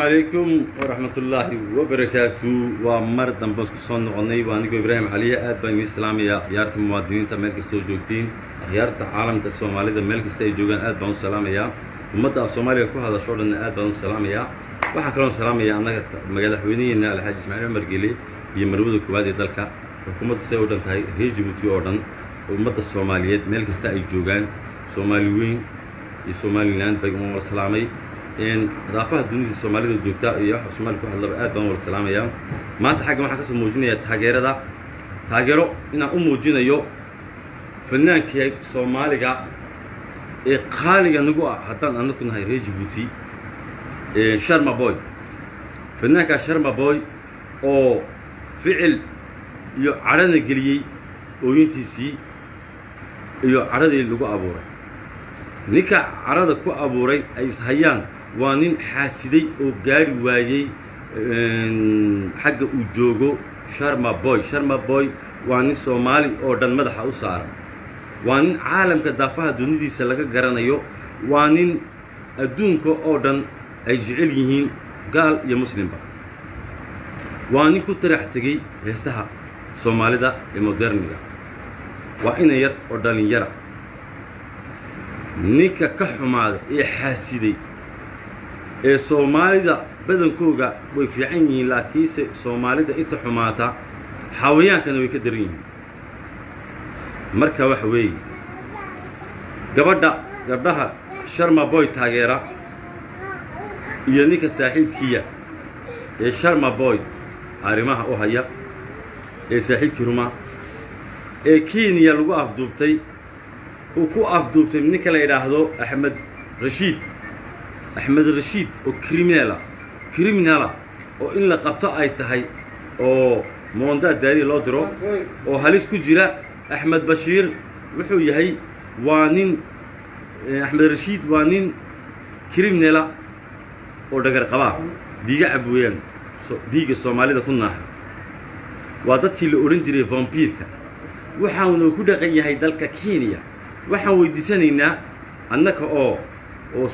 Calaykum waraxmatullaahi wabarakaatu. Waa mar dambe isku soo noqonnay. Waa anigoo Ibraahim Caliya. Aad baan idiin salaamayaa, akhyaarta muwaadiniinta meel kastoo joogtiin, akhyaarta caalamka, Soomaalida meel kasta ay joogaan aad baan u salaamayaa. Ummadda af Soomaaliga ku hadasho o dhanna aad baan u salaamayaa. Waxaan kaloon salaamayaa annaga madaxweynaheena Alxaaji Ismaaciil Cumar Gele iyo marwada koowaad ee dalka, xukuumaddu say u dhan tahay, reer Jabuuti oo dhan, ummadda Soomaaliyeed meel kasta ay joogaan, Soomaali weyn iyo Somaliland bay wala salaamay. Daafaha dunida Soomaalida joogta iyo waxa Soomaaliya ku hadlaba aad baan wala salaamayaa. Maanta xaggan waxaan kasoo muujinayaa taageerada, taageero inaan u muujinayo fanaankii Soomaaliga ee qaaliga nagu ah haddaan anaku nahay reer Jabuuti, Sharma Boy. Fanaankaa Sharma Boy oo ficil iyo cadhana geliyey, ooyintiisii iyo cadhadii lagu abuuray, ninka cadhada ku abuuray ay ishayaan, waa nin xaasiday oo gaari waayey xagga uu joogo Sharma Boy. Sharma Boy waa nin Soomaali oo dhan madaxa u saaran, waa nin caalamka daafaha dunidiisa laga garanayo, waa nin adduunka oo dhan ay jecel yihiin, gaal iyo muslimba. Waa nin ku tarax tegey heesaha Soomaalida ee moderniga. Waa ina yar oo dhalinyara. Ninka ka xumaaday ee xaasiday ee Soomaalida badankooga way fiican yihiin, laakiinse Soomaalida inta xumaata xawayaankana way ka daran yihiin. Marka waxa weeye, gabadha, gabdhaha Sharma Boy taageera iyo ninka saaxiibkiya ee Sharma Boy arrimaha u haya ee saaxiibkii ruma ee Kenya lagu afduubtay, uu ku afduubtay ninka la yidhaahdo Axmed Rashiid. Axmed Rashiid oo criminala, criminala oo in la qabto ay tahay oo mandat d'arrêt loo diro oo halis ku jira. Axmed Bashiir wuxuu yahay, waa nin, Axmed Rashiid waa nin criminala oo dhagar qabaa, dhiiga cab weeyaan, dhiiga Soomaalida ku naaxa. Waa dadkii la odhan jiray vampirka. Waxaanu ku dhaqan yahay dalka Kenya. Waxaan weydiisanaynaa annaka oo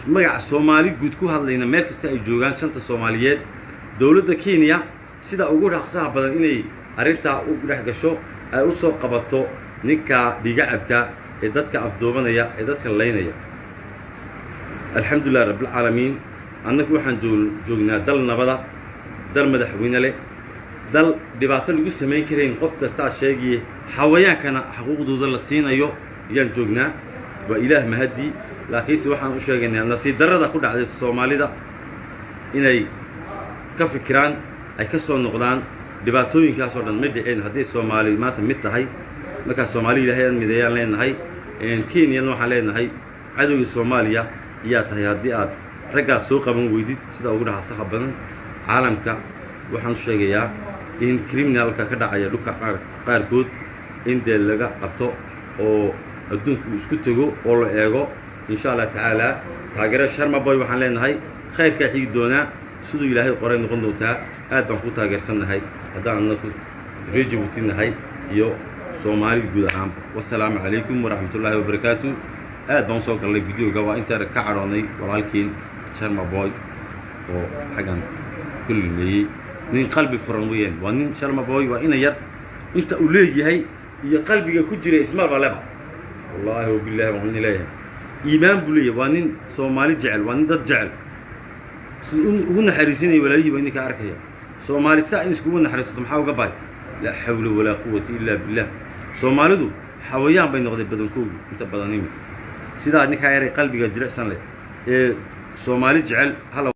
magaca Soomaali guud ku hadlayna, meel kasta ay joogaan shanta Soomaaliyeed, dowladda Kenya sida ugu dhaqsaha badan inay arrintaa u dhex gasho, ay u soo qabato ninka dhiigacabka ee dadka afduubanaya ee dadka laynaya. Alxamdulilah rabbilcaalamiin. Annagu waxaan joognaa dal nabada, dal madaxweyne leh, dal dhibaato lagu samayn karayn qof kastaa sheegaye, xawayaankana xuquuqdooda la siinayo ayaan joognaa. Waa Ilaah mahadii. Laakiinse waxaan u sheegaynaa nasiib darrada ku dhacday Soomaalida inay ka fikiraan, ay ka soo noqdaan. Dhibaatooyinkaas oo dhan ma dhicin haddii Soomaali maanta mid tahay. Markaa Soomaali Ilaahay aan mideeyaan leenahay. Kenyana waxaan leenahay, cadowgii Soomaaliya ayaa tahay haddii aad raggaad soo qaban weydid sida ugu dhaqsaha badan. Caalamka waxaan u sheegayaa in criminalka ka dhacaya dhulka qaarkood in dee laga qabto oo adduunku uu isku tego oo la eego, insha Allah tacaala. Taageera Sharma Boy waxaan leenahay, khayrkaa xigi doonaa, siduu Ilaahay qoray noqon doontaa. Aad baan ku taageersannahay haddaan anaku reer Jabuuti nahay iyo Soomaali guud ahaanba. Wasalaamu calaykum waraxmatullaahi wabarakaatu. Aad baan usoo galnay videoga, waa intaan ka cadhoonay walaalkiin Sharma Boy oo xaggan ku lileeyey. Nin qalbi furan weeyaan, waa nin Sharma Boy, waa ina yar. Inta uu leeyahay iyo qalbiga ku jira ismaba leba. Wallaahi wabillahi waan leeyahay, iimaan buu leeyahay. Waa nin Soomaali jecel, waa nin dad jecel. Sida ugu naxariisanaya walaalihii baa idinka arkaya. Soomaali saa in iskugu naxariisato maxaa uga baay? Laa xawla walaa quwata illaa billah. Soomaalidu xawayaan bay noqday badankoogu inta badan imika. Sidaa ninkaa yaray qalbiga jilicsan leh ee Soomaali jecel hala.